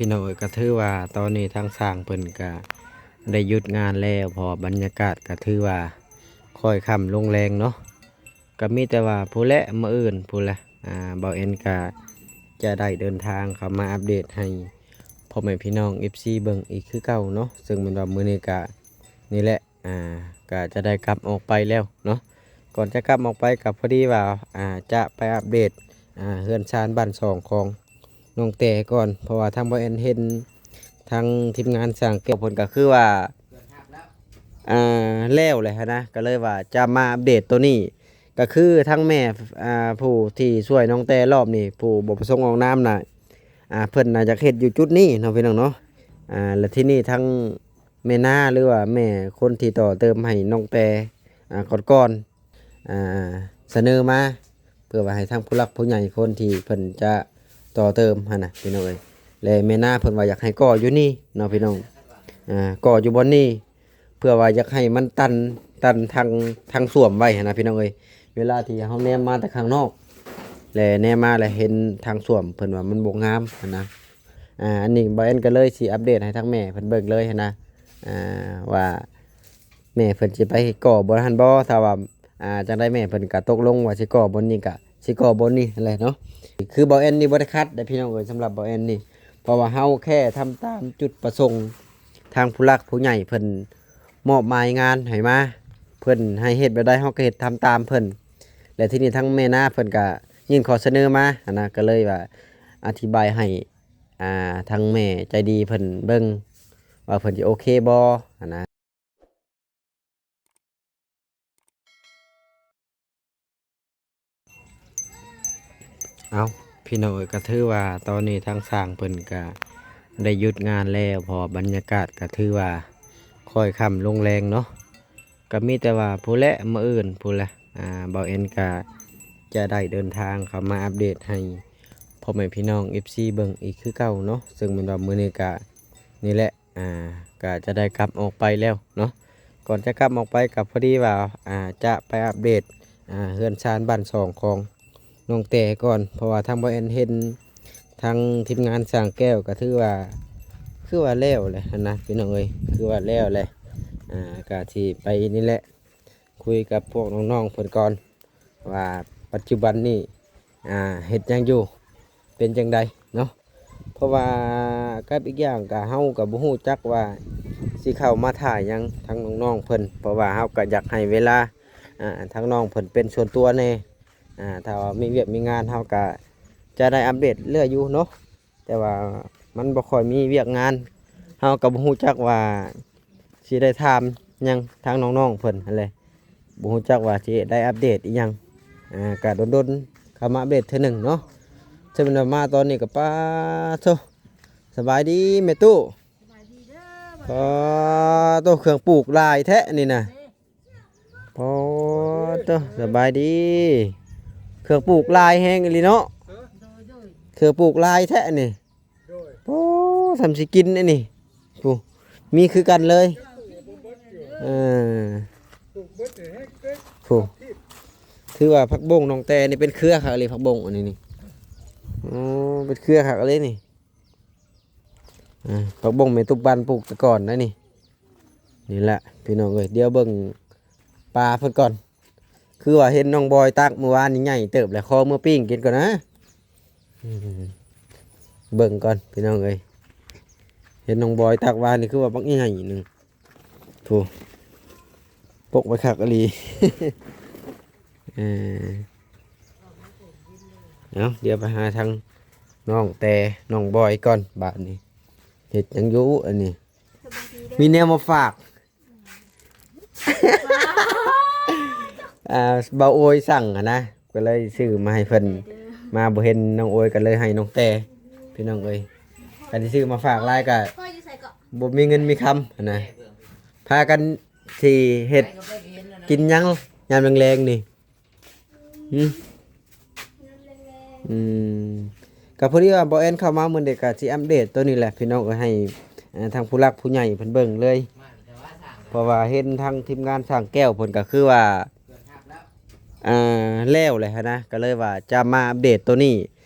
ພີ່ນ້ອງເອີຍ ກໍຖືວ່າຕອນນີ້ທາງຊ່າງເພິ່ນກໍໄດ້ຢຸດງານແລ້ວ ເພາະວ່າບັນຍາກາດກໍຖືວ່າຄ່ອຍຄ່ຳລົງແລງເນາະ. ກໍມີແຕ່ວ່າພຸ້ນແຫຼະ ມື້ອື່ນພຸ້ນແຫຼະ ອ່າ ບ່າວແອນກໍຈະໄດ້ເດີນທາງເຂົ້າມາອັບເດດໃຫ້ພໍ່ແມ່ພີ່ນ້ອງເອັຟຊີເບິ່ງອີກຄືເກົ່າເນາະ. ເຊິ່ງແມ່ນວ່າມື້ນີ້ກໍນີ້ແຫຼະ ອ່າ ກໍຈະໄດ້ກັບອອກໄປແລ້ວເນາະ. ກ່ອນຈະກັບອອກໄປກໍພໍດີວ່າ ອ່າ ຈະໄປອັບເດດ ອ່າ ເຮືອນຊານບ້ານຊ່ອງຂອງນ້ອງແຕກ່ອນ ເພາະວ່າທາງບ່າວແອນເຫັນທາງທີມງານຊ່າງແກ້ວເພິ່ນກໍຄືວ່າ ອ່າ ແລ້ວແຫຼະຫັ້ນນະ ກໍເລີຍວ່າຈະມາອັບເດດໂຕນີ້ ກໍຄືທາງແມ່ ອ່າ ຜູ້ທີ່ຊ່ວຍນ້ອງແຕລອບນີ້ ຜູ້ບໍ່ປະສົງອອກນາມນະ ອ່າ ເພິ່ນນະຢາກເຮັດຢູ່ຈຸດນີ້ເນາະ ພີ່ນ້ອງເນາະ. ອ່າ ແລະ ທີນີ້ທາງ ແມ່ນາ ຫຼືວ່າແມ່ຄົນທີ່ຕໍ່ເຕີມໃຫ້ນ້ອງແຕ ອ່າ ກ່ອນໆ ອ່າ ສະເໜີມາ ເພື່ອວ່າໃຫ້ທາງຜູ້ຫຼັກຜູ້ໃຫຍ່ຄົນທີ່ເພິ່ນຈະຕໍ່ເຕີມຫັ້ນນະ ພີ່ນ້ອງເອີຍ ແລະ ແມ່ນາເພິ່ນວ່າຢາກໃຫ້ກໍ່ຢູ່ນີ້ເນາະ ພີ່ນ້ອງ ອ່າ ກໍ່ຢູ່ບ່ອນນີ້ ເພື່ອວ່າຢາກໃຫ້ມັນຕັນ ຕັນທາງ ທາງສ້ວມໄວ້ຫັ້ນນະ ພີ່ນ້ອງເອີຍ. ເວລາທີ່ເຮົາແນມມາແຕ່ຂ້າງນອກ ແລະ ແນມມາແລ້ວເຫັນທາງສ້ວມ ເພິ່ນວ່າມັນບໍ່ງາມຫັ້ນນະ. ອ່າ ອັນນີ້ບ່າວແອນກໍເລີຍຊິອັບເດດໃຫ້ທາງແມ່ເພິ່ນເບິ່ງເລີຍຫັ້ນນະ ອ່າ ວ່າແມ່ເພິ່ນຊິໄປກໍ່ບ່ອນຫັ້ນບໍ່ ຖ້າວ່າ ອ່າ ຈັ່ງໃດແມ່ເພິ່ນກໍຕົກລົງວ່າຊິກໍ່ບ່ອນນີ້ ກໍຊິກໍ່ບ່ອນນີ້ຫັ້ນແຫຼະເນາະ. ຄືບ່າວແອນນີ້ບໍ່ໄດ້ຂັດເດ້ພີ່ນ້ອງເອີຍ ສຳລັບບ່າວແອນນີ້ ເພາະວ່າເຮົາແຄ່ທຳຕາມຈຸດປະສົງ ທາງຜູ້ຫຼັກຜູ້ໃຫຍ່ເພິ່ນມອບໝາຍງານໃຫ້ມາ ເພິ່ນໃຫ້ເຮັດແບບໃດເຮົາກໍເຮັດທຳຕາມເພິ່ນ. ແລະ ທີນີ້ທາງແມ່ນາເພິ່ນກໍຍື່ນຂໍ້ສະເໜີມາຫັ້ນນະ ກໍເລີຍວ່າອະທິບາຍໃຫ້ ອ່າ ທາງແມ່ໃຈດີເພິ່ນເບິ່ງວ່າເພິ່ນຊິໂອເຄບໍ່ຫັ້ນນະ. ເອົ້າ ພີ່ນ້ອງເອີຍ ກໍຖືວ່າຕອນນີ້ທາງຊ່າງເພິ່ນກໍໄດ້ຢຸດງານແລ້ວ ເພາະວ່າບັນຍາກາດກໍຖືວ່າຄ່ອຍຄ່ຳລົງແລງເນາະ. ກໍມີແຕ່ວ່າພຸ້ນແຫຼະ ມື້ອື່ນພຸ້ນແຫຼະ ອ່າ ບ່າວແອນກໍຈະໄດ້ເດີນທາງເຂົ້າມາອັບເດດໃຫ້ພໍ່ແມ່ພີ່ນ້ອງເອັຟຊີເບິ່ງອີກຄືເກົ່າເນາະ. ເຊິ່ງແມ່ນວ່າມື້ນີ້ກໍນີ້ແຫຼະ ອ່າ ກໍຈະໄດ້ກັບອອກໄປແລ້ວເນາະ. ກ່ອນຈະກັບອອກໄປກໍພໍດີວ່າ ອ່າ ຈະໄປອັບເດດ ອ່າ ເຮືອນຊານບ້ານຊ່ອງຂອງນ້ອງແຕກ່ອນ ເພາະວ່າທາງບ່າວແອນເຫັນທາງທີມງານຊ່າງແກ້ວກໍຖືວ່າ ຄືວ່າແລ້ວແຫຼະຫັ້ນນະ ພີ່ນ້ອງເອີຍ ຄືວ່າແລ້ວແຫຼະ. ອ່າ ກໍຊິໄປນີ້ແຫຼະ ຄຸຍກັບພວກນ້ອງໆເພິ່ນກ່ອນ ວ່າປັດຈຸບັນນີ້ ອ່າ ເຮັດຫຍັງຢູ່ ເປັນຈັ່ງໃດເນາະ. ເພາະວ່າກັບອີກຢ່າງກະເຮົາກະບໍ່ຮູ້ຈັກວ່າຊິເຂົ້າມາຖ່າຍຫຍັງທາງນ້ອງໆເພິ່ນ ເພາະວ່າເຮົາກະຢາກໃຫ້ເວລາ ອ່າ ທາງນ້ອງເພິ່ນເປັນສ່ວນຕົວແດ່. ອ່າ ຖ້າວ່າມີວຽກມີງານເຮົາກະຈະໄດ້ອັບເດດເລື້ອຍຢູ່ເນາະ. ແຕ່ວ່າມັນບໍ່ຄ່ອຍມີວຽກງານ ເຮົາກໍບໍ່ຮູ້ຈັກວ່າຊິໄດ້ຖາມຫຍັງທາງນ້ອງໆເພິ່ນຫັ້ນແຫຼະ ບໍ່ຮູ້ຈັກວ່າຊິໄດ້ອັບເດດອີ່ຫຍັງ. ອ່າ ກະດົນໆເຂົ້າມາອັບເດດເທື່ອໜຶ່ງເນາະ. ເຊິ່ງແມ່ນວ່າມາຕອນນີ້ກໍ ປາໂທ້ ສະບາຍດີແມ່ຕູ້. ສະບາຍດີເດີ. ປາໂທ້ ເຄື່ອງປູກຫຼາຍແທ້ນີ້ນະ. ໂອ້ໂຕ ສະບາຍດີ. ເຄື່ອງປູກຫຼາຍແຮງອີ່ຫຼີເນາະ. ໂດຍໆ ເຄື່ອງປູກຫຼາຍແທ້ນີ້. ໂດຍ. ໂອ້ ສ່ຳຊິກິນອັນນີ້ ຜູ້ ມີຄືກັນເລີຍ. ເອີ ຜູ້ ຖືວ່າຜັກບົ້ງນ້ອງແຕນີ້ເປັນເຄືອຄັກອີ່ຫຼີ ຜັກບົ້ງອັນນີ້ນີ້. ໂອ້ ເປັນເຄືອຄັກອີ່ຫຼີນີ້. ອ່າ ຜັກບົ້ງແມ່ຕູ້ປັນປູກແຕ່ກ່ອນໄດ໋ນີ້. ນີ້ແຫຼະພີ່ນ້ອງເອີຍ ດຽວເບິ່ງປາເພິ່ນກ່ອນ. ຄືວ່າເຫັນນ້ອງບອຍຕັກມື້ວານນີ້ໃຫຍ່ເຕີບແຫຼະ ຂໍເມືອປີ້ງກິນກ່ອນນະ. ເບິ່ງກ່ອນພີ່ນ້ອງເອີຍ ເຫັນນ້ອງບອຍຕັກວານນີ້ຄືວ່າບັກໃຫຍ່ໜຶ່ງ. ໂອ້ ປົກໄວ້ຄັກອີ່ຫຼີ. ເອີ ເອົາ ດຽວໄປຫາທາງນ້ອງແຕ ນ້ອງບອຍກ່ອນບາດນີ້. ເຮັດຫຍັງຢູ່ອັນນີ້? ມີແນວມາຝາກ. ອ່າ ບ່າວໂອຍສັ່ງຫັ້ນນະ ກໍເລີຍຊື້ມາໃຫ້ເພິ່ນ. ມາບໍ່ເຫັນນ້ອງໂອຍ ກໍເລີຍໃຫ້ນ້ອງແຕ ພີ່ນ້ອງເອີຍ. ຄັນຊິຊື້ມາຝາກຫຼາຍກໍບໍ່ມີເງິນມີຄຳຫັ້ນນະ. ພາກັນຊິເຮັດກິນຫຍັງຍາມແລງໆນີ້? ຫື? ອືມ ກໍພໍດີວ່າບ່າວແອນເຂົ້າມາມື້ນີ້ ກໍຊິອັບເດດໂຕນີ້ແຫຼະພີ່ນ້ອງເອີຍ ໃຫ້ ເອີ ທາງຜູ້ຫຼັກຜູ້ໃຫຍ່ເພິ່ນເບິ່ງເລີຍ. ເພາະວ່າເຫັນທາງທີມງານຊ່າງແກ້ວເພິ່ນກໍຄືວ່າ ອ່າ ແລ້ວແຫຼະຫັ້ນນະ ກໍເລີຍວ່າຈະມາອັບເດດໂຕນີ້.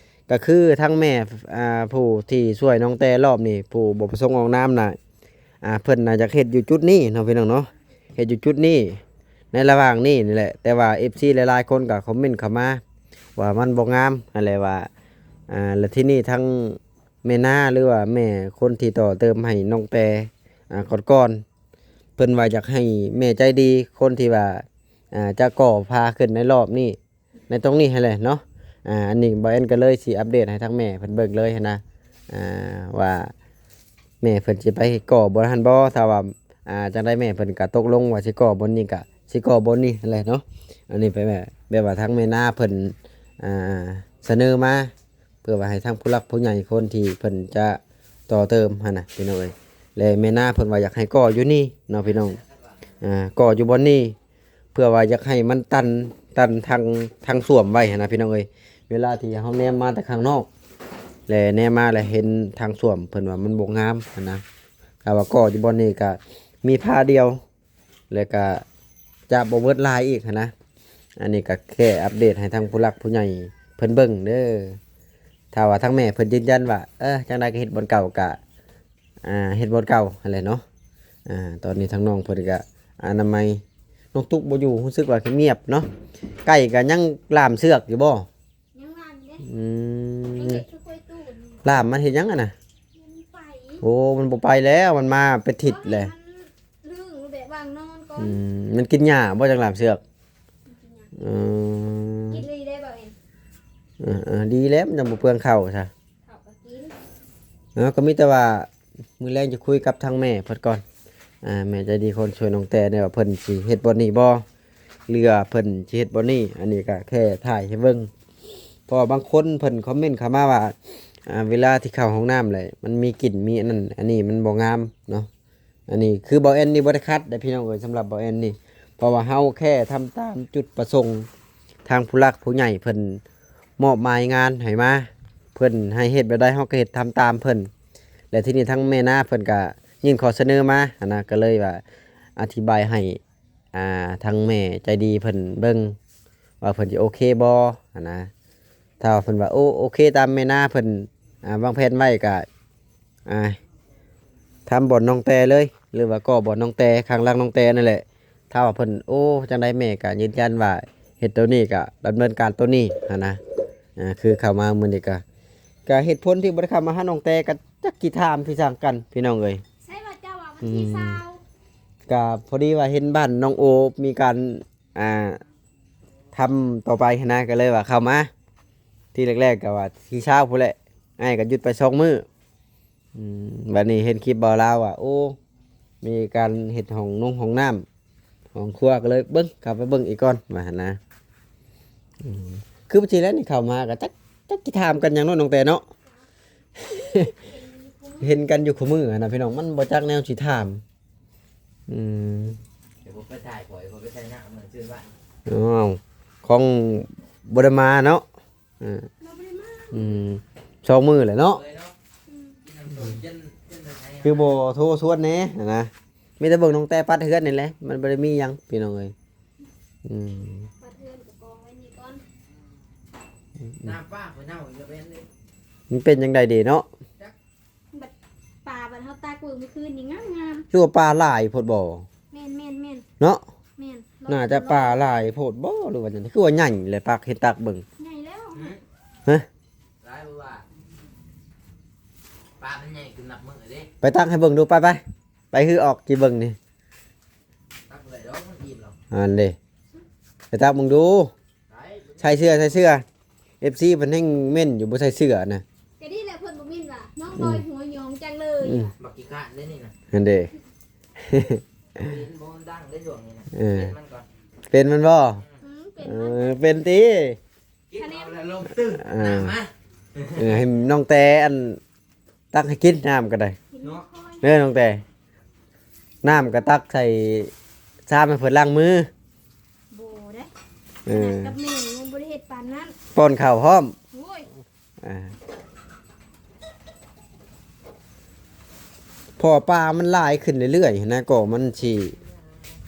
ກໍຄືທັງແມ່ ອ່າ ຜູ້ທີ່ຊ່ວຍນ້ອງແຕລອບນີ້ ຜູ້ບໍ່ປະສົງອອກນາມນະ ອ່າ ເພິ່ນນະຢາກເຮັດຢູ່ຈຸດນີ້ເນາະ ພີ່ນ້ອງເນາະ ເຮັດຢູ່ຈຸດນີ້ ໃນລະຫວ່າງນີ້ນີ້ແຫຼະ. ແຕ່ວ່າເອັຟຊີຫຼາຍໆຄົນກໍຄອມເມັນເຂົ້າມາວ່າມັນບໍ່ງາມຫັ້ນແຫຼະ ວ່າ ອ່າ ແລ້ວທີນີ້ທັງແມ່ນາ ຫຼືວ່າແມ່ຄົນທີ່ຕໍ່ເຕີມໃຫ້ນ້ອງແຕ ອ່າ ກ່ອນໆ ເພິ່ນວ່າຢາກໃຫ້ແມ່ໃຈດີ ຄົນທີ່ວ່າ ອ່າ ຈະກໍ່ພາຂຶ້ນໃນລອບນີ້ ໃນຕົງນີ້ຫັ້ນແຫຼະເນາະ. ອ່າ ອັນນີ້ບ່າວແອນກໍເລີຍຊິອັບເດດໃຫ້ທາງແມ່ເພິ່ນເບິ່ງເລີຍຫັ້ນນະ ອ່າ ວ່າແມ່ເພິ່ນຊິໄປກໍ່ບ່ອນຫັ້ນບໍ່. ຖ້າວ່າ ອ່າ ຈັ່ງໃດແມ່ເພິ່ນກໍຕົກລົງວ່າຊິກໍ່ບ່ອນນີ້ ກໍຊິກໍ່ບ່ອອນນີ້ຫັ້ນແຫຼະເນາະ. ອັນນີ້ເປັນແບບ ແບບວ່າທາງແມ່ນາເພິ່ນ ອ່າ ສະເໜີມາ ເພື່ອວ່າໃຫ້ທາງຜູ້ຫຼັກຜູ້ໃຫຍ່ຄົນທີ່ເພິ່ນຈະຕໍ່ເຕີມຫັ້ນນະ ພີ່ນ້ອງເອີຍ ແລະ ແມ່ນາເພິ່ນວ່າຢາກໃຫ້ກໍ່ຢູ່ນີ້ເນາະ ພີ່ນ້ອງ ອ່າ ກໍ່ຢູ່ບ່ອນນີ້ ເພື່ອວ່າຢາກໃຫ້ມັນຕັນ ຕັນທາງ ທາງສ້ວມໄວ້ຫັ້ນນະ ພີ່ນ້ອງເອີຍ. ເວລາທີ່ເຮົາແນມມາແຕ່ຂ້າງນອກ ແລະ ແນມມາແລ້ວເຫັນທາງສ້ວມ ເພິ່ນວ່າມັນບໍ່ງາມຫັ້ນນະ. ຖ້າວ່າກໍ່ຢູ່ບ່ອນນີ້ກໍມີພາດຽວ ແລ້ວກະຈະບໍ່ເບິດຫຼາຍອີກຫັ້ນນະ. ອັນນີ້ກະແຄ່ອັບເດດໃຫ້ທາງຜູ້ຫຼັກຜູ້ໃຫຍ່ເພິ່ນເບິ່ງເດີ. ຖ້າວ່າທາງແມ່ເພິ່ນຢືນຢັນວ່າ ເອີ ຈັ່ງໃດກະເຮັດບ່ອນເກົ່າ ກະ ອ່າ ເຮັດບ່ອນເກົ່າຫັ້ນແຫຼະເນາະ. ອ່າ ຕອນນີ້ທາງນ້ອງເພິ່ນກະອະນາໄມ. ນ້ອງຕຸກບໍ່ຢູ່ ຮູ້ສຶກວ່າງຽບເນາະ. ໄກ່ກະຍັງລ່າມເຊືອກຢູ່ບໍ່? ຍັງວ່ານີ້ເດ້ ອືມ ມັນເຮັດຄືກ້ວຍຕູນ ລ່າມມັນເຮັດຫຍັງຫັ້ນນະ? ມັນໄປ ໂອ້ ມັນບໍ່ໄປແລ້ວ ມັນມາເປັນທິດແລ້ວ ມັນລຶ້ງແບບວ່າງນອນກ່ອນ ອືມ ມັນກິນຫຍ້າບໍ່ ຈັ່ງລ່າມເຊືອກ? ມັນກິນຫຍ້າ ເອີ ກິນອີ່ຫຼີໄດ້ບໍ່ເອັນ? ເອີໆ ດີແລ້ວ ມັນຈັ່ງບໍ່ເປືອງເຂົ້າຊະ ເຂົ້າກໍກິນ ເນາະ. ກໍມີແຕ່ວ່າ ມື້ແລງຈະຄຸຍກັບທາງແມ່ເພິ່ນກ່ອນ ອ່າ ແມ່ໃຈດີຄົນຊ່ວຍນ້ອງແຕແດ່ວ່າເພິ່ນຊິເຮັດບ່ອນນີ້ບໍ່ ຫຼືວ່າເພິ່ນຊິເຮັດບ່ອນນີ້. ອັນນີ້ກະແຄ່ຖ່າຍໃຫ້ເບິ່ງ ເພາະວ່າບາງຄົນເພິ່ນຄອມເມັນເຂົ້າມາວ່າ ອ່າ ເວລາທີ່ເຂົ້າຫ້ອງນ້ຳແຫຼະ ມັນມີກິ່ນມີອັນນັ້ນອັນນີ້ ມັນບໍ່ງາມເນາະ. ອັນນີ້ຄືບ່າວແອນນີ້ບໍ່ໄດ້ຂັດເດ້ພີ່ນ້ອງເອີຍ ສຳລັບບ່າວແອນນີ້ ເພາະວ່າເຮົາແຄ່ທຳຕາມຈຸດປະສົງ ທາງຜູ້ຫຼັກຜູ້ໃຫຍ່ເພິ່ນມອບໝາຍງານໃຫ້ມາ ເພິ່ນໃຫ້ເຮັດແບບໃດເຮົາກໍເຮັດທຳຕາມເພິ່ນ. ແລະ ທີນີ້ທາງແມ່ນາເພິ່ນກະຍື່ນຂໍ້ສະເໜີມາຫັ້ນນະ ກໍເລີຍວ່າອະທິບາຍໃຫ້ ອ່າ ທາງແມ່ໃຈດີເພິ່ນເບິ່ງວ່າເພິ່ນຊິໂອເຄບໍ່ຫັ້ນນະ. ຖ້າວ່າເພິ່ນວ່າ ໂອ ໂອເຄຕາມແມ່ນາເພິ່ນ ອ່າ ວາງແຜນໄວ້ ກະ ອ່າ ທຳບ່ອນນ້ອງແຕເລີຍ ຫຼືວ່າກໍ່ບ່ອນນ້ອງແຕ ຂ້າງຫຼັງນ້ອງແຕນັ້ນແຫຼະ. ຖ້າວ່າເພິ່ນ ໂອ້ ຈັ່ງໃດແມ່ກະຢືນຢັນວ່າເຮັດໂຕນີ້ ກະດຳເນີນການໂຕນີ້ຫັ້ນນະ. ອ່າ ຄືເຂົ້າມາມື້ນີ້ກະ ກະເຫດຜົນທີ່ບໍ່ໄດ້ເຂົ້າມາຫານ້ອງແຕ ກະຈັກຊິຖາມຄືຫຍັງກັນ ພີ່ນ້ອງເອີຍ. ໃຊ່ວ່າເຈົ້າວ່າວັນທີຊາວ ອືມ ກະພໍດີວ່າເຫັນບ້ານນ້ອງໂອມີການ ອ່າ ທຳຕໍ່ໄປຫັ້ນນະ ກໍເລີຍວ່າເຂົ້າມາ. ທີແລກໆກໍວ່າທີຊາວພຸ້ນແຫຼະ ອ້າຍກໍຢຸດໄປສອງມື້. ອືມ ບັດນີ້ເຫັນຄລິບບ່າວລາວວ່າ ໂອ້ ມີການເຮັດຫ້ອງນົງຫ້ອງນ້ຳ ຫ້ອງຄົວ ກໍເລີຍເບິ່ງ ເຂົ້າໄປເບິ່ງອີກກ່ອນວ່າຫັ້ນນະ. ອືມ ຄືບໍ່ຊິແລ້ວນີ້ເຂົ້າມາກໍຈັກ ຈັກຊິຖາມກັນຫຍັງເນາະ ນ້ອງແຕເນາະ. ເຫັນກັນຢູ່ຄູ່ມື້ຫັ້ນນະພີ່ນ້ອງ ມັນບໍ່ຈັກແນວຊິຖາມ. ອືມ ດຽວບໍ່ໄປຖ່າຍຂ້ອຍ ຂ້ອຍໄປຖ່າຍໜ້າເມືອງຊື່ນບ້ານ. ອ້າວ ຂອງບໍ່ໄດ້ມາເນາະ. ເອີ ອືມ ສອງມື້ແຫຼະເນາະ. ເອີຍເນາະ ອືມ ກິນນ້ຳສົ້ມເຢັນ ເຢັນໄທ ຄືບໍ່ໂທຊວນແດ່ຫັ້ນນະ ມີແຕ່ເບິ່ງນ້ອງແຕປັດເຮືອນນີ້ແຫຼະ ມັນບໍ່ໄດ້ມີຫຍັງພີ່ນ້ອງເອີຍ. ອືມ ປັດເຮືອນກໍກອງໄວ້ນີ້ກ່ອນ. ອືມ ນ້ຳປາເພິ່ນເອົາອີກແລ້ວແມ່ນເດ້ ມັນເປັນຈັ່ງໃດເດເນາະ. ບັດປາ ບັດເຮົາຕັກເບິ່ງມື້ຄືນນີ້ງາມໆ ຄືວ່າປາຫຼາຍໂພດບໍ່? ແມ່ນໆໆ ເນາະ ແມ່ນ ໜ້າຈະປາຫຼາຍໂພດບໍ່ ຫຼືວ່າຈັ່ງໃດ? ຄືວ່າໃຫຍ່ແຫຼະ ຕັກ ເຫັນຕັກເບິ່ງ ໃຫຍ່ແລ້ວ ຮະ ຫຼາຍບໍ່ວ່າ ປາມັນໃຫຍ່ຂຶ້ນນັບມື້ເດ້. ໄປຕັກໃຫ້ເບິ່ງດູ ໄປໆ ໄປ ຄືອອກຊິເບິ່ງນີ້ ຕັກບໍ່ໄດ້ດອກ ມັນອີ່ມແລ້ວ ອັນເດ້ ໄປຕັກເບິ່ງດູ. ໃສ່ເສື້ອ ໃສ່ເສື້ອ ເອັຟຊີເພິ່ນແຮ່ງເມັ້ນຢູ່ ບໍ່ໃສ່ເສື້ອນະ. ກະດີແຫຼະ ເພິ່ນບໍ່ເມັ້ນວ່າ ນ້ອງ ອືມ ດອຍຫົວຫຍອງຈັງເລີຍ ອືມ ບັກຂີ້ຄ້ານເດ້ນີ້ນະ ຫັ້ນເດ້. ເປັນບໍ່ ມັນດັງເດ້ຊ່ວງນີ້ນະ ເອີ ເປັນມັນກ່ອນ ເປັນມັນບໍ່? ອືມ ເປັນ ເອີ ມັນ ເປັນຕິ ກິນເອົາແລ້ວລົງຕື້ ເອີ ນ້ຳມາ ເອີ ໃຫ້ນ້ອງແຕອັນ ຕັກໃຫ້ກິນນ້ຳກໍໄດ້ ເນາະ ເດີນ້ອງແຕ ນ້ຳກໍຕັກໃສ່ຊາມໃຫ້ເພິ່ນລ້າງມື. ບໍ່ເດ້ ເອີ ຂະໜາດກັບແມ່ຍັງບໍ່ໄດ້ເຮັດປານນັ້ນ ປ້ອນເຂົ້າພ້ອມ ໂອ້ຍ ອ່າ ເພາະວ່າປາມັນຫຼາຍຂຶ້ນເລື້ອຍໆນະ ກໍມັນຊິ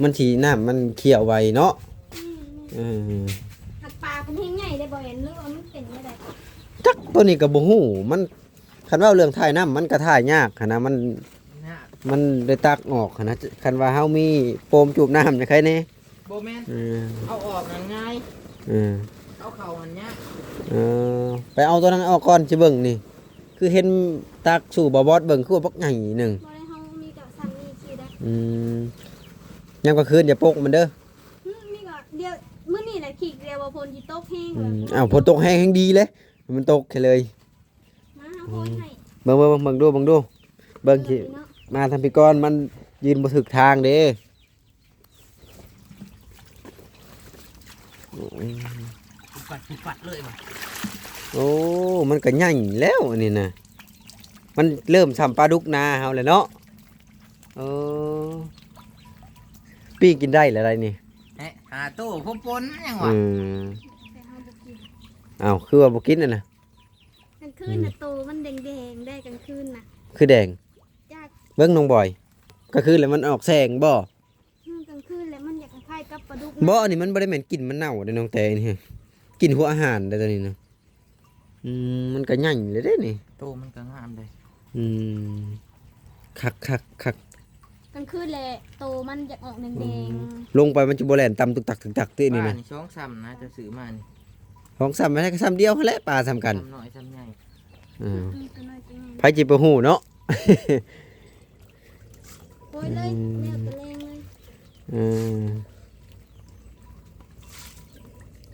ມັນຊິ ນ້ຳມັນຂຽວໄວເນາະ. ອືມ ເອີ ຫາກປາເພິ່ນແຮ່ງໃຫຍ່ເດ້ ບໍ່ແມ່ນ ຫຼືວ່າມັນເປັນແນວໃດ? ຈັກ ປ ຕົວນີ້ກໍບໍ່ຮູ້ ມັນ ຄັນເວົ້າເລື່ອງຖ່າຍນ້ຳ ມັນກໍຖ່າຍຍາກຫັ້ນນະ ມັນ ຍາກ ມັນໄດ້ຕັກອອກຫັ້ນນະ ຄັນວ່າເຮົາມີໂຟມຈູບນ້ຳ ຈະໄຄແດ່. ບໍ່ແມ່ນ ເອີ ເອົາອອກຫັ້ນງ່າຍ ເອີ ເອົາເຂົ້າຫັ້ນຍາກ. ເອີ ໄປເອົາຕົວນັ້ນອອກກ່ອນ ຊິເບິ່ງນີ້ ຄືເຫັນຕັກສູ່ບ່າວບອດເບິ່ງ ຄືວ່າບັກໃຫຍ່ໜຶ່ງ. ບໍ່ໄດ້ ເຮົາມີແຕ່ຊັ້ນນີ້ຊື່ໄດ໋. ອືມ ຍາມກາງຄືນຢ່າປົກມັນເດີ. ອືມ ນີ້ກໍດຽວ ມື້ນີ້ແຫຼະ ຄິດແລ້ວວ່າຝົນຊິຕົກແຮງ. ອືມ ແລ້ວ ອ້າວ ຝົນຕົກແຮງ ແຮງດີເລີຍ ມັນຕົກແຄ່ເລີຍ. ມາ ເຮົາໂຮຍໃຫ້ ເບິ່ງ ເບິ່ງ ເບິ່ງ ເບິ່ງດູ ເບິ່ງດູ ເບິ່ງ ເອີ ຊິ ເນາະ ມາທາງພີ້ກ່ອນ ມັນຢືນບໍ່ຖືກທາງເດ້. ປັດ ປັດເລີຍວ່າ ໂອ້ ມັນກໍໃຫຍ່ແລ້ວອັນນີ້ນະ ມັນເລີ່ມສ່ຳປາດຸກນາເຮົາແລ້ວເນາະ. ເອີ ປີ້ງກິນໄດ້ແລ້ວໄດ໋ນີ້ ແຮະ ຫາໂຕພໍປົນຫຍັງວະ. ອືມ ແຕ່ເຮົາບໍ່ກິນ. ອ້າວ ຄືວ່າບໍ່ກິນຫັ້ນນະ? ກາງຄືນນະ ອືມ ໂຕມັນແດງໆ ໄດ໋ ກາງຄືນນະ ຄືແດງ ຈັກ ເບິ່ງນ້ອງບອຍ ກາງຄືນແລ້ວມັນອອກແສງບໍ່? ອືມ ກາງຄືນແລ້ວມັນຢາກຄ້າຍໆ ກັບປາດຸກ. ບໍ່ ອັນນີ້ມັນບໍ່ໄດ້ແມ່ນກິ່ນມັນເນົ່າເດ້ນ້ອງແຕ ນີ້ ກິ່ນຫົວອາຫານເດ້ຕົວນີ້ນະ. ອືມ ມັນກໍໃຫຍ່ເລີຍເດ້ນີ້ ໂຕມັນກໍງາມເດ້. ອືມ ຄັກໆໆ ກາງຄືນແຫຼະ ໂຕມັນຢາກອອກແດງໆ. ອືມ ລົງໄປມັນຈະບໍ່ແລ່ນຕຳຕຶກຕັກຕຶກຕັກຕິນີ້ນະ. ປານີ້ສອງຊ້ຳນະ ເຈົ້າຊື້ມານີ້ ສອງຊ້ຳ ມັນກໍຊ້ຳດຽວຫັ້ນແຫຼະ ປາຊ້ຳກັນ ຊ້ຳນ້ອຍຊ້ຳໃຫຍ່. ເອີ ອືມ ໂຕນ້ອຍໂຕໃຫຍ່ ໃຜຊິໄປຮູ້ເນາະ. ໂອ້ຍເລີຍ ອືມ ແລ້ວແຕ່ແລງເລີຍ. ເອີ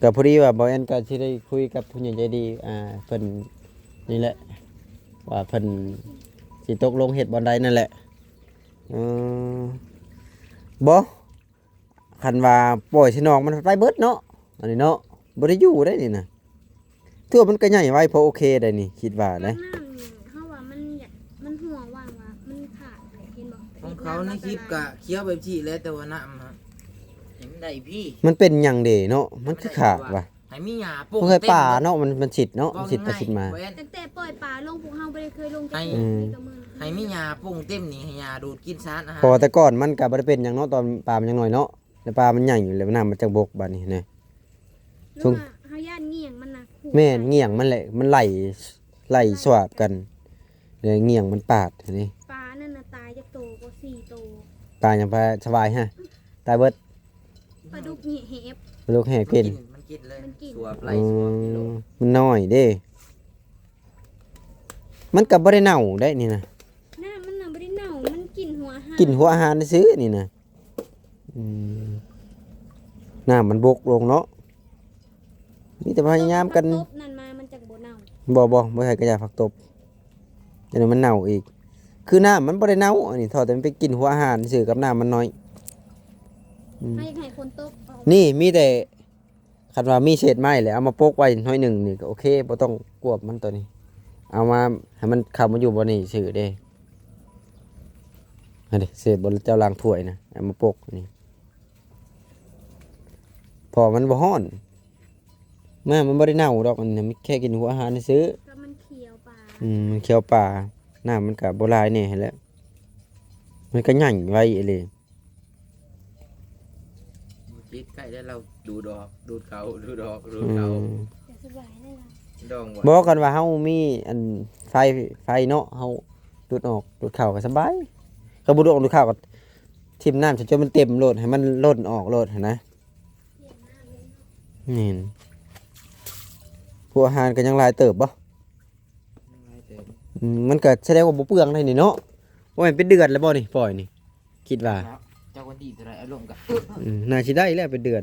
ກໍພໍດີວ່າບ່າວແອນກໍຊິໄດ້ຄຸຍກັບຜູ້ໃຫຍ່ໃຈດີ ອ່າ ເພິ່ນນີ້ແຫຼະ ວ່າເພິ່ນຊິຕົກລົງເຮັດບ່ອນໃດນັ້ນແຫຼະ. ເອີ ບໍ່ ຄັນວ່າປ່ອຍໃສ່ໜອງມັນໄປເບິດເນາະ ອັນນີ້ເນາະ ບໍ່ໄດ້ຢູ່ໄດ໋ນີ້ນະ. ຖືວ່າມັນກໍໃຫຍ່ໄວພໍໂອເຄໄດ໋ນີ້ ຄິດວ່າເດ້. ນ້ຳນີ້ເຮົາວ່າມັນຢາກ ມັນຮົ່ວວ່າງວ່າມັນຂາດເດ້ ເຫັນບໍ່? ຂອງເຂົາໃນຄລິບກໍຂຽວແບບຊີ້ແຫຼະ ແຕ່ວ່ານ້ຳຫັ້ນ ເຫັນໄດ້ພີ້ ມັນເປັນຫຍັງເດ້ເນາະ ມັນຄືຂາດວະ? ໃຫ້ມີຫຍ້າປົງ ເພິ່ນເຄີຍປາເນາະ ມັນ ມັນຊິດເນາະ ມັນຊິດໄປຊິດມາ. ຕັ້ງແຕ່ປ່ອຍປາລົງ ພວກເຮົາບໍ່ໄດ້ເຄີຍລົງຈັກເທື່ອ ໃຫ້ ນີ້ກໍມື້ ໃຫ້ມີຫຍ້າປົງເຕັມນີ້ ໃຫ້ຫຍ້າດູດກິນສານອາຫານ. ເພາະວ່າແຕ່ກ່ອນມັນກໍບໍ່ໄດ້ເປັນຫຍັງເນາະ ຕອນປາມັນຍັງນ້ອຍເນາະ ແລ້ວປາມັນໃຫຍ່ແລ້ວ ນ້ຳມັນຈັກບົກບາດນີ້ນະ. ສົງ ເຮົາຢ້ານງ່ຽງມັນນະ ແມ່ນ ງ່ຽງມັນແຫຼະ ມັນໄຫຼ ໄຫຼສວາບກັນ ແລ້ວງ່ຽງມັນປາດນີ້. ປານັ້ນນະຕາຍຈັກໂຕກໍ ສີ່ໂຕ. ປາຫຍັງ? ປາສະຫວາຍຮະ ຕາຍເບິດ. ປາດຸກແຫບ ປາດຸກແຫບກິນ ມັນກິນເລີຍ ມັນກິນ ສວບໄຫຼ ອືມ ສວບກິນໂລດ ມັນນ້ອຍເດ້. ມັນກໍບໍ່ໄດ້ເນົ່າໄດ໋ນີ້ນະ ນ້ຳມັນນະບໍ່ໄດ້ເນົ່າ ມັນກິນຫົວອາຫານ ກິນຫົວອາຫານຊື່ນີ້ນະ. ອືມ ນ້ຳມັນບົກລົງເນາະ ມີແຕ່ພະຍາຍາມກັນ. ເອົາຜັກຕົບນັ້ນມາ ມັນຈັກບໍ່ເນົ່າ. ບໍ່ ບໍ່ ບໍ່ໃສ່ກະຢາຜັກຕົບ ຈັ່ງໃດມັນເນົ່າອີກ. ຄືນ້ຳມັນບໍ່ໄດ້ເນົ່າ ອັນນີ້ ເທົ່າແຕ່ມັນໄປກິນຫົວອາຫານຊື່ກັບນ້ຳມັນໜ້ອຍ. ອືມ ໃຫ້ ໃຫ້ຝົນຕົກເອົາ. ນີ້ມີແຕ່ ຄັນວ່າມີເສດໄມ້ແຫຼະ ເອົາມາປົກໄວ້ໜ້ອຍໜຶ່ງນີ້ກໍໂອເຄ ບໍ່ຕ້ອງກວບມັນຕົວນີ້. ເອົາມາໃຫ້ມັນເຂົ້າມາຢູ່ບ່ອນນີ້ຊື່ເດ້. ຫັ້ນເດ້ ເສດບ່ອນເຈົ້າລ້າງຖ້ວຍນະ ເອົາມາປົກນີ້ ເພາະມັນບໍ່ຮ້ອນ. ມາ ມັນບໍ່ໄດ້ເນົ່າດອກ ອັນນີ້ນະ ມັນແຄ່ກິນຫົວອາຫານຊື່. ກໍມັນຂຽວປາ. ອືມ ມັນຂຽວປາ. ນ້ຳມັນກໍບໍ່ຫຼາຍແດ່ຫັ້ນແຫຼະ ມັນກໍໃຫຍ່ໄວອີ່ຫຼີ. ບໍ່ຕິດໃກ້ແລ້ວ ລາວດູດອອກ ດູດເຂົ້າ ດູດອອກ ດູດເຂົ້າ. ອືມ ກໍສະບາຍແລ້ວລະ ດອງບໍ່? ບໍ່ ຄັນວ່າເຮົາມີອັນໄຟ ໄຟເນາະ ເຮົາດູດອອກດູດເຂົ້າກໍສະບາຍ. ຄັນບໍ່ດູດອອກດູດເຂົ້າກໍຖິ້ມນ້ຳໃສ່ຈົນມັນເຕັມໂລດ ໃຫ້ມັນລົ້ນອອກໂລດຫັ້ນນະ. ແມ່ນ ພວກອາຫານກໍຍັງຫຼາຍເຕີບບໍ່? ອືມ ມັນກໍສະແດງວ່າບໍ່ເປືອງໄດ໋ນີ້ເນາະ. ບໍ່ແມ່ນເປັນເດືອນແລ້ວບໍ່ນີ້ ປ່ອຍນີ້ ຄິດວ່າ ເນາະ ຈັກວັນທີເທົ່າໃດເອົາລົງກໍ ອືມ ໜ້າຊິໄດ້ແລ້ວເປັນເດືອນ.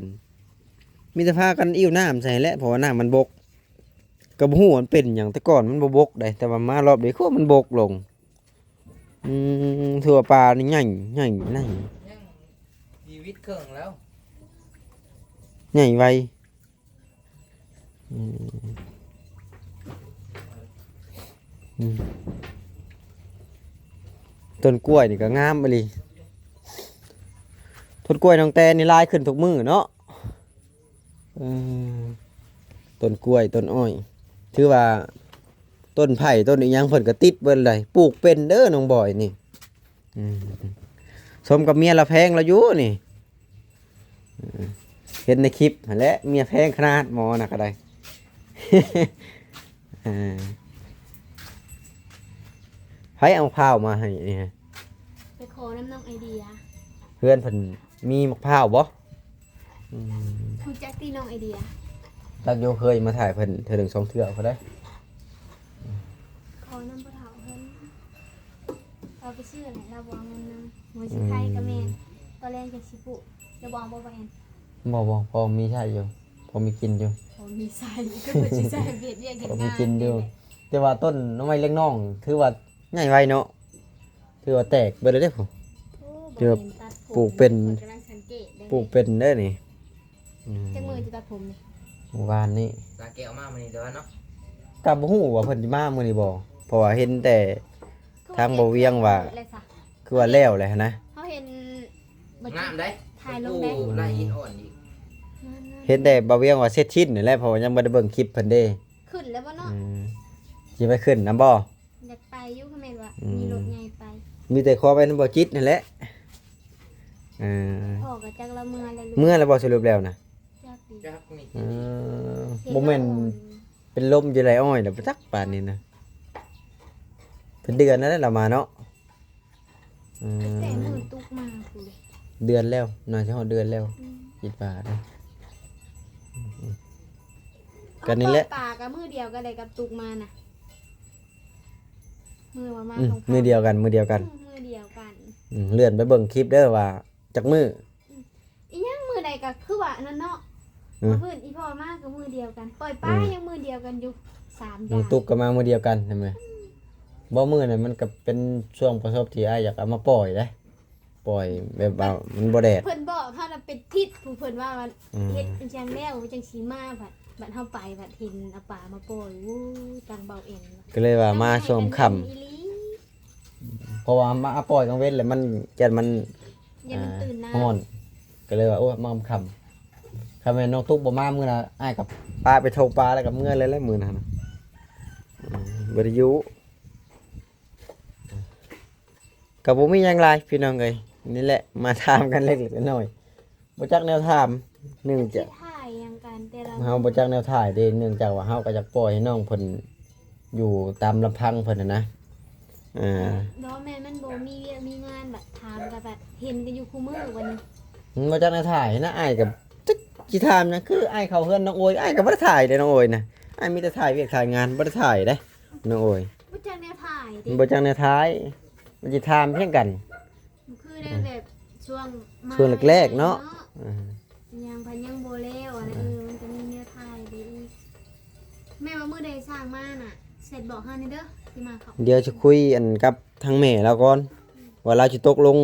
ມີແຕ່ພາກັນອິ້ວນ້ຳໃສ່ແຫຼະ ເພາະວ່ານ້ຳມັນບົກ. ກໍບໍ່ຮູ້ວ່າມັນເປັນຫຍັງ ແຕ່ກ່ອນມັນບໍ່ບົກໃດ໋ ແຕ່ວ່າມາລອບນີ້ຄືວ່າມັນບົກລົງ. ອືມ ຖືວ່າປານີ້ໃຫຍ່ ໃຫຍ່ ໃຫຍ່ ຍັງຊີວິດເຄິ່ງແລ້ວ ໃຫຍ່ໄວ. ອືມ ອືມ ຕົ້ນກ້ວຍນີ້ກໍງາມອີ່ຫຼີ. ຕົ້ນກ້ວຍນ້ອງແຕນນີ້ຫຼາຍຂຶ້ນທຸກມື້ເນາະ. ເອີ ຕົ້ນກ້ວຍ ຕົ້ນອ້ອຍ ຖືວ່າຕົ້ນໄຜ່ ຕົ້ນອີ່ຫຍັງເພິ່ນກໍຕິດເບິດເລີຍ. ປູກເປັນເດີນ້ອງບອຍນີ້. ອືມ ສົມກັບເມຍລາວແພງລາວຢູ່ນີ້. ເອີ ເຫັນໃນຄລິບຫັ້ນແຫຼະ ເມຍແພງຂະໜາດ ໝໍນະກໍໄດ້. ເອີ ໃຜເອົາມະພ້າວມາໃຫ້ນີ້? ໄປຂໍນຳນ້ອງໄອເດຍ. ເຮືອນເພິ່ນມີມະພ້າວບໍ່? ອືມ ຮູ້ຈັກຕິນ້ອງໄອເດຍ? ຈັກຢູ່ ເຄີຍມາຖ່າຍເພິ່ນເທື່ອໜຶ່ງສອງເທື່ອພຸ້ນໃດ໋. ຂໍນຳພໍ່ເຖົ້າເພິ່ນ ເອົາໄປຊື້ແຫຼະ ລາວບໍ່ເອົາເງິນນຳ. ຫົວຊິໄຄກໍແມ່ນ ອືມ ຕອນແລງຈັ່ງຊິປຸ ຈະບໍ່ເອົາບໍ່ ບໍ່ແອນ? ບໍ່ ບໍ່ ພໍມີໃຊ້ຢູ່ ພໍມີກິນຢູ່ ພໍມີໃຊ້ ກໍເພິ່ນຊິໃຊ້ເຮັດວຽກເຮັດງານ ພໍມີກິນຢູ່. ແຕ່ວ່າຕົ້ນໜໍ່ໄມ້ລ້ຽງນ້ອງ ຖືວ່າໃຫຍ່ໄວເນາະ ຖືວ່າແຕກເບິດແລ້ວເດ້. ໂອ້ ຖືວ່າ ບໍ່ເຫັນຕັດຜົມ ປູກເປັນ ຂ້ອຍກຳລັງສັງເກດເດ້ ປູກເປັນເດ້ນີ້. ອືມ ຈັກມື້ຈະຕັດຜົມນີ້? ມື້ວານນີ້ ສາແກ້ວມາມື້ນີ້ແຕ່ວ່າເນາະ ກໍບໍ່ຮູ້ວ່າເພິ່ນຊິມາມື້ນີ້ບໍ່ ເພາະວ່າເຫັນແຕ່ທາງບໍ່ວຽງວ່າ ຄືວ່າແລ້ວແຫຼະຫັ້ນນະ. ເຮົາເຫັນ ງາມເດ້ ຖ່າຍລົງເດ້ ລາຍຫີນອ່ອນອີກ. ເຫັນແຕ່ບ່າວວຽງວ່າເສັດສິ້ນນີ້ແຫຼະ ເພາະວ່າຍັງບໍ່ໄດ້ເບິ່ງຄລິບເພິ່ນເດ້. ຂຶ້ນແລ້ວບໍ່ເນາະ? ອືມ ຊິໄປຂຶ້ນນຳບໍ່? ຢາກໄປຢູ່ ຄັນແມ່ນວ່າ ອືມ ມີລົດໃຫຍ່ໄປ. ມີແຕ່ຂໍໄປນຳບ່າວຈິດຫັ້ນແຫຼະ. ເອີ ພໍ່ກໍຈັກລາວເມືອແລ້ວ ເມືອແລ້ວບໍ່ສະຫຼຸບແລ້ວນະ? ຈັກດີ ຈັກນີ້ ເອີ ບໍ່ແມ່ນ ເປັນລົມຢູ່ໄລ່ອ້ອຍແລ້ວບໍ່ຈັກປານນີ້ນະ. ເປັນເດືອນແລ້ວລາວມາເນາະ. ອືມ ແຕ່ມື້ຕຸກມາພຸ້ນເລີຍ ເດືອນແລ້ວ ໜ້າຈະຮອດເດືອນແລ້ວ ອືມ ຄິດວ່ານະ. ອືມ ກໍນີ້ແຫຼະ ເອົາປ່າກໍມື້ດຽວກັນໄດ້ກັບຕຸກມານະ ມື້ວ່າມາ ອືມ ຂອງ ມື້ດຽວກັນ ມື້ດຽວກັນ ອືມ ມື້ດຽວກັນ. ອືມ ເລື່ອນໄປເບິ່ງຄລິບເດີວ່າຈັກມື້. ອີຫຍັງມື້ໃດກໍຄືວ່າອັນນັ້ນເນາະ. ອືມ ມື້ພື້ນອີ່ພໍ່ມາກໍມື້ດຽວກັນ ປ່ອຍປາ ອືມ ຍັງມື້ດຽວກັນຢູ່ ສາມຢ່າງ ນ້ອງຕຸກກໍມາມື້ດຽວກັນ ເຫັນໄໝ? ອືມ ບໍ່ ມື້ນັ້ນມັນກໍເປັນຊ່ວງປະສົບທີ່ອ້າຍຢາກເອົາມາປ່ອຍເດ້ ປ່ອຍແບບວ່າມັນບໍ່ແດດ. ເພິ່ນບອກເຮົານະເປັນທິດ ຜູ້ເພິ່ນວ່າ ອືມ ເຮັດອີຫຍັງແລ້ວຈັ່ງຊິມາ ບັດ ບັດເຮົາໄປ ບັດເຫັນເອົາປາມາປ່ອຍ ໂອ້ຍ ຕັງເບົາເອັນ ກໍເລີຍວ່າມາຊ່ວງຄ່ຳ ອີ່ຫຼີ. ເພາະວ່າມາປ່ອຍກາງເວັນແລ້ວມັນ ຢ້ານມັນ ຢ້ານມັນ ອ່າ ຕື່ນນະ ຮ້ອນ ກໍເລີຍວ່າ ໂອ້ ມາຄ່ຳໆ. ຄັນແມ່ນນ້ອງຕຸກບໍ່ມາມື້ນະ ອ້າຍກໍປາໄປໂທປາແລ້ວກໍເມືອເລີຍແຫຼະມື້ນັ້ນນະ. ອືມ ບໍ່ໄດ້ຢູ່ ກໍບໍ່ມີຫຍັງຫຼາຍພີ່ນ້ອງເອີຍ ນີ້ແຫຼະ ມາຖາມກັນເລັກໆນ້ອຍໆ. ບໍ່ຈັກແນວຖາມ ເນື່ອງຈາກ ຊິຖ່າຍຫຍັງກັນແຕ່ລະ ເຮົາບໍ່ຈັກແນວຖ່າຍເດ້ ເນື່ອງຈາກວ່າເຮົາກໍຢາກປ່ອຍໃຫ້ນ້ອງເພິ່ນຢູ່ຕາມລຳພັງເພິ່ນຫັ້ນນະ. ເອີ ບໍ່ແມ່ນ ມັນບໍ່ມີວຽກມີງານ ບັດຖາມກໍແບບເຫັນກັນຢູ່ຄູ່ມື້ບັດນີ້ ມັນບໍ່ຈັກແນວຖ່າຍນະ. ອ້າຍກໍຈັກຊິຖາມຫຍັງ ຄືອ້າຍເຂົ້າເຮືອນນ້ອງໂອຍ ອ້າຍກໍບໍ່ໄດ້ຖ່າຍເດ້ນ້ອງໂອຍນະ. ອ້າຍມີແຕ່ຖ່າຍວຽກຖ່າຍງານ ບໍ່ໄດ້ຖ່າຍເດ້ນ້ອງໂອຍ ບໍ່ຈັກແນວຖ່າຍເດ້ ມັນບໍ່ຈັກແນວຖ່າຍ ມັນຊິຖາມຫຍັງກັນ. ຄືໄດ້ແບບຊ່ວງ ຊ່ວງແລກໆເນາະ ເອີ ຍັງ ເພິ່ນຍັງບໍ່ແລ້ວ ອືມ ເອີ ມັນກໍມີແນວຖ່າຍໄປອີກ. ແມ່ນວ່າມື້ໃດຊ່າງມານະ ແຊັດບອກເຮົາແດ່ເດີ ຊິມາເຂົ້າ ດຽວຊິຄຸຍອັນກັບທາງແມ່ລາວກ່ອນ ອືມ ວ່າລາວຊິຕົກລົງ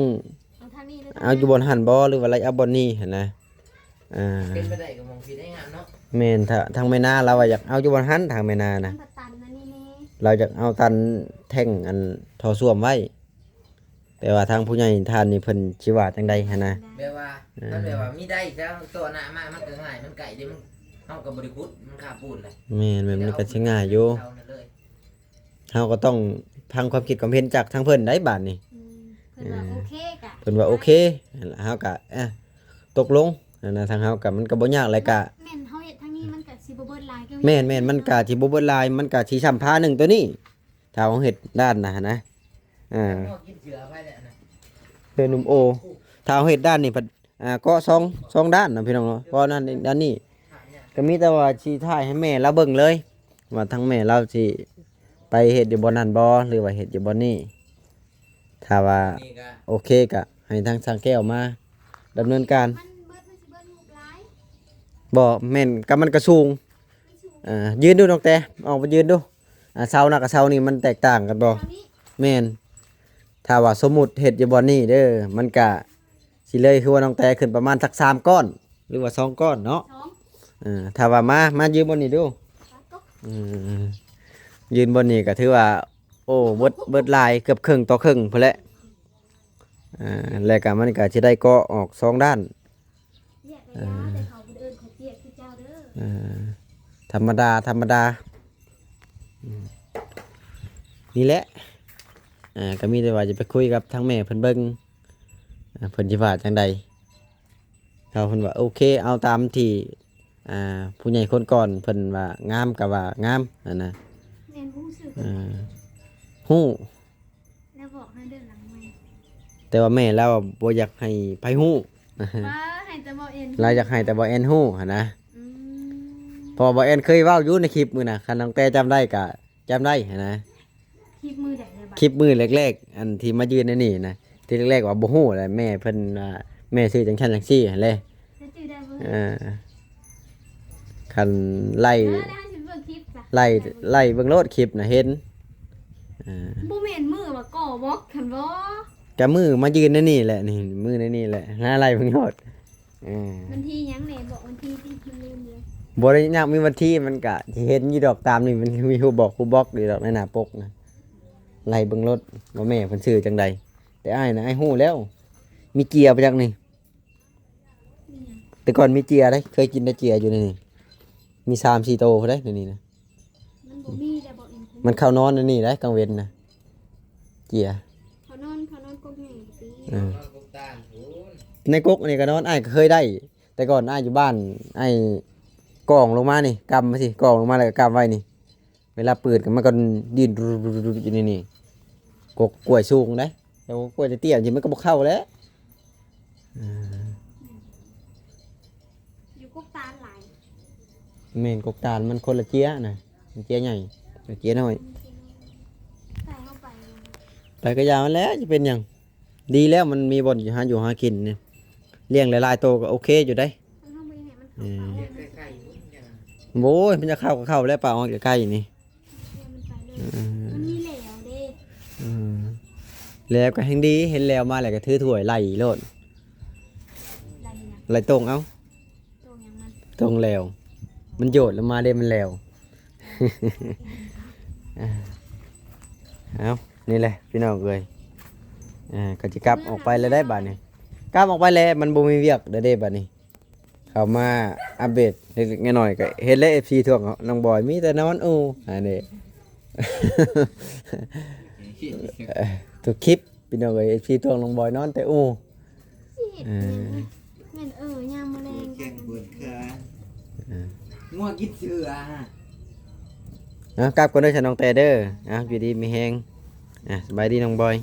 ເອົາທາງນີ້ ເອົາຢູ່ບ່ອນຫັ້ນບໍ່ ຫຼືວ່າລາວເອົາບ່ອນນີ້ຫັ້ນນະ. ອ່າ ເປັນໄປໄດ້ກໍມອງຜິດໄດ້ງາມເນາະ. ແມ່ນ ທາງ ທາງແມ່ນາລາວວ່າຢາກເອົາຢູ່ບ່ອນຫັ້ນ ທາງແມ່ນານະ ມັນກໍຕັນອັນນີ້ແນ່ ລາວຢາກເອົາຕັນແທ່ງອັນທໍ່ສ້ວມໄວ້. ແຕ່ວ່າທາງຜູ້ໃຫຍ່ທ່ານນີ້ເພິ່ນຊິວ່າຈັ່ງໃດຫັ້ນນະ ແບບວ່າ ເອີ ມັນແບບວ່າມີໄດ້ແລ້ວຕໍ່ໜ້າມາ ມັນກໍງ່າຍ ມັນໃກ້ເດ້ ມັນ ເຮົາກໍບໍ່ໄດ້ຂຸດ ມັນຄາບປູນແຫຼະ. ແມ່ນໆ ມັນກໍຊິງ່າຍຢູ່ ເຮົາກໍຕ້ອງຟັງຄວາມຄິດຄວາມເຫັນຈາກທາງເພິ່ນໄດ໋ບາດນີ້. ອືມ ເພິ່ນວ່າ ເອີ ໂອເຄກະ ເພິ່ນວ່າໂອເຄ ຫັ້ນລະ ເຮົາກະ ເອີ ຕົກລົງຫັ້ນນະ ທາງເຮົາກະ ມັນກະບໍ່ຍາກແຫຼະ ກະ ແມ່ນ ເຮົາເຮັດທາງນີ້ມັນກະຊິບໍ່ເບິດຫຼາຍ ແມ່ນໆ ມັນກະຊິບໍ່ເບິດຫຼາຍ ມັນກະຊິຊ່ຳພາໜຶ່ງໂຕນີ້ ຖ້າເຮົາເຮັດດ້ານນະຫັ້ນນະ. ອ່າ ເຮືອນໜຸ່ມໂອ ຖ້າເຮົາເຮັດດ້ານນີ້ພັດ ອ່າ ເກາະສອງ ສອງດ້ານນະພີ່ນ້ອງເນາະ. ເພາະນັ້ນດ້ານນີ້ກໍມີແຕ່ວ່າຊິຖ່າຍໃຫ້ແມ່ລາວເບິ່ງເລີຍ ວ່າທາງແມ່ລາວຊິໄປເຮັດຢູ່ບ່ອນນັ້ນບໍ່ ຫຼືວ່າເຮັດຢູ່ບ່ອນນີ້. ຖ້າວ່າໂອເຄກໍໃຫ້ທາງຊ່າງແກ້ວມາດຳເນີນການ. ມັນເບິດ ມັນຊິເບິດຮູບຫຼາຍ ບໍ່ແມ່ນ ກໍມັນກໍສູງ ມັນສູງ ອ່າ ຢືນດູນ້ອງແຕ ອອກໄປຢືນດູ. ອ່າ ເສົານະກັບເສົານີ້ມັນແຕກຕ່າງກັນບໍ່? ເສົານີ້ ແມ່ນ ຖ້າວ່າສົມມຸດເຮັດຢູ່ບ່ອນນີ້ເດີ ມັນກະຊິເລີຍຫົວນ້ອງແຕຂຶ້ນປະມານສັກສາມກ້ອນ ຫຼືວ່າສອງກ້ອນເນາະ. ສອງ ເອີ ຖ້າວ່າມາ ມາຢືນບ່ອນນີ້ດູ ສາມກ້ອນ ເອີ ຢືນບ່ອນນີ້ກໍຖືວ່າ ໂອ້ ເບິດ ເບິດຫຼາຍ ເກືອບເຄິ່ງຕໍ່ເຄິ່ງພຸ້ນແຫຼະ. ອ່າ ແລ້ວກໍມັນກໍຊິໄດ້ເກາະອອກສອງດ້ານ ເອີ ທຳມະດາ ທຳມະດາ ອືມ ນີ້ແຫຼະ ອ່າ ກໍມີແຕ່ວ່າຈະໄປຄຸຍກັບທາງແມ່ເພິ່ນເບິ່ງ ອ່າ ເພິ່ນຊິວ່າຈັ່ງໃດ. ຖ້າເພິ່ນວ່າໂອເຄ ເອົາຕາມທີ່ ອ່າ ຜູ້ໃຫຍ່ຄົນກ່ອນເພິ່ນວ່າງາມກໍວ່າງາມຫັ້ນນະ. ຮູ້ສຶກ ເອີ ຮູ້ ແລ້ວບອກໃຫ້ເດີຫຼັງໄມ ແຕ່ວ່າແມ່ລາວບໍ່ຢາກໃຫ້ໃຜຮູ້ ວ່າໃຫ້ແຕ່ບໍ່ເອັນ ລາວຢາກໃຫ້ແຕ່ບໍ່ແອນຮູ້ຫັ້ນນະ ອືມ ເພາະວ່າບໍ່ແອນເຄີຍເວົ້າຢູ່ໃນຄລິບມື້ນະ ຄັນນ້ອງແຕຈຳໄດ້ກະຈຳໄດ້ຫັ້ນນະ ຄລິບມື້ໃດແລ້ວບາດ ຄລິບມື້ແລກໆ ອັນທີ່ມາຢືນໃນນີ້ນະ ທີ່ແລກໆວ່າບໍ່ຮູ້ແຫຼະ ແມ່ເພິ່ນວ່າແມ່ຊື່ຈັ່ງຊັ້ນຈັ່ງຊີ້ຫັ້ນແຫຼະ ແລ້ວຈື່ໄດ້ບໍ່ ເອີ ຄັນໄລ່ ເອີ ແລ້ວເຮົາຊິເບິ່ງຄລິບຊະ ໄລ່ ໄລ່ເບິ່ງໂລດຄລິບນະເຫັນ ເອີ ບໍ່ແມ່ນມື້ວ່າກໍ່ບລັອກຫັ້ນບໍ່ ກະມື້ມາຢືນໃນນີ້ແຫຼະ ນີ້ມື້ໃນນີ້ແຫຼະ ຫາໄລ່ເບິ່ງໂລດ ເອີ ວັນທີຫຍັງແດ່ ບອກວັນທີຕິ ມັນລືມເລີຍ ບໍ່ໄດ້ຍາກມີວັນທີ ມັນກະຊິເຫັນຢູ່ດອກ ຕາມນີ້ມັນມີຮູບບອກ ຮູບບລັອກຢູ່ດອກໃນໜ້າປົກນະ ໄລ່ເບິ່ງໂລດວ່າແມ່ເພິ່ນຊື່ຈັ່ງໃດ ແຕ່ອ້າຍນະ ອ້າຍຮູ້ແລ້ວ ມີເຈ້ຍບໍ່ຈັກນີ້ ມີຫຍັງ ແຕ່ກ່ອນມີເຈ້ຍເດ້ ເຄີຍກິນແຕ່ເຈ້ຍຢູ່ໃນນີ້ ມີສາມສີ່ໂຕພຸ້ນເດ້ໃນນີ້ນະ ມັນບໍ່ມີແລ້ວບໍ່ເອັນ ມັນເຂົ້ານອນໃນນີ້ເດ້ກາງເວັນນະ ເຈ້ຍ ເຂົ້ານອນ ເຂົ້ານອນກົກໃຫຍ່ຕິ ເອີ ໃນກົກນີ້ກໍນອນ ອ້າຍກໍເຄີຍໄດ້ ແຕ່ກ່ອນອ້າຍຢູ່ບ້ານ ອ້າຍກອງລົງມານີ້ ກຳມາຊີ້ ກອງລົງມາແລ້ວກໍກຳໄວ້ນີ້ ເວລາເປີດກໍມັນກໍດີ້ນຢູ່ໃນນີ້ ກົກກ້ວຍສູງເດ້ ແຕ່ວ່າກ້ວຍເຕ້ຽຍໆ ມັນກໍບໍ່ເຂົ້າແຫຼະ ເອີ ຢູ່ກົກຕານຫຼາຍ ແມ່ນ ກົກຕານມັນຄົນລະເຈ້ຍນະ ມັນເຈ້ຍໃຫຍ່ ເຈ້ຍນ້ອຍ ໄປເຮົາໄປ ໄປກໍຢ່າມັນແຫຼະ ຈະເປັນຫຍັງ ດີແລ້ວມັນມີບ່ອນຢູ່ຫາຢູ່ຫາກິນນີ້ ລ້ຽງຫຼາຍໆໂຕກໍໂອເຄຢູ່ເດ້ ມັນເຮົາບໍ່ໃຫ້ມັນເຂົ້າ ເອີ ໄປ ໂອ້ຍ ມັນຈະເຂົ້າກໍເຂົ້າແລ້ວ ປາອອກໃກ້ໆນີ້ ມັນໄປເລີຍ ເອີ ມັນມີແຫຼວເດ້ ເອີ ແຫຼວກໍແຮ່ງດີ ເຫັນແຫຼວມາແລ້ວກໍຖືຖ້ວຍໄລ່ໂລດ ໄລ່ຫຍັງ ໄລ່ຕົງເອົາ ຕົງຫຍັງມັນ ຕົງແຫຼວ ມັນໂຍດລົງມາເດ້ ມັນແຫຼວ ເອົາ ນີ້ແຫຼະພີ່ນ້ອງເອີຍ ເອີ ກໍຊິກັບອອກໄປແລ້ວໄດ໋ບາດນີ້ ກັບອອກໄປແລ້ວ ມັນບໍ່ມີວຽກແລ້ວເດ້ບາດນີ້ ເຂົ້າມາອັບເດດເລັກໆນ້ອຍໆ ກໍເຫັນແລ້ວ ເອັຟຊີ ທ້ວງນ້ອງບອຍ ມີແຕ່ນອນອູ່ ອັນນີ້ ທຸກຄລິບ ພີ່ນ້ອງເອີຍ ເອັຟຊີ ທ້ວງນ້ອງບອຍນອນແຕ່ອູ່ ຊິເຮັດຫຍັງ ເອີ ແມ່ນ ເອີ ຍາມມື້ແລງ ແຂ້ງປວດຂາ ເອີ ງົວກິນເສືອ ເອົາ ກັບກ່ອນເດີຊັ້ນ ນ້ອງແຕເດີ ເອົາ ຢູ່ດີມີແຮງ ອ່າ ສະບາຍດີນ້ອງບອຍ.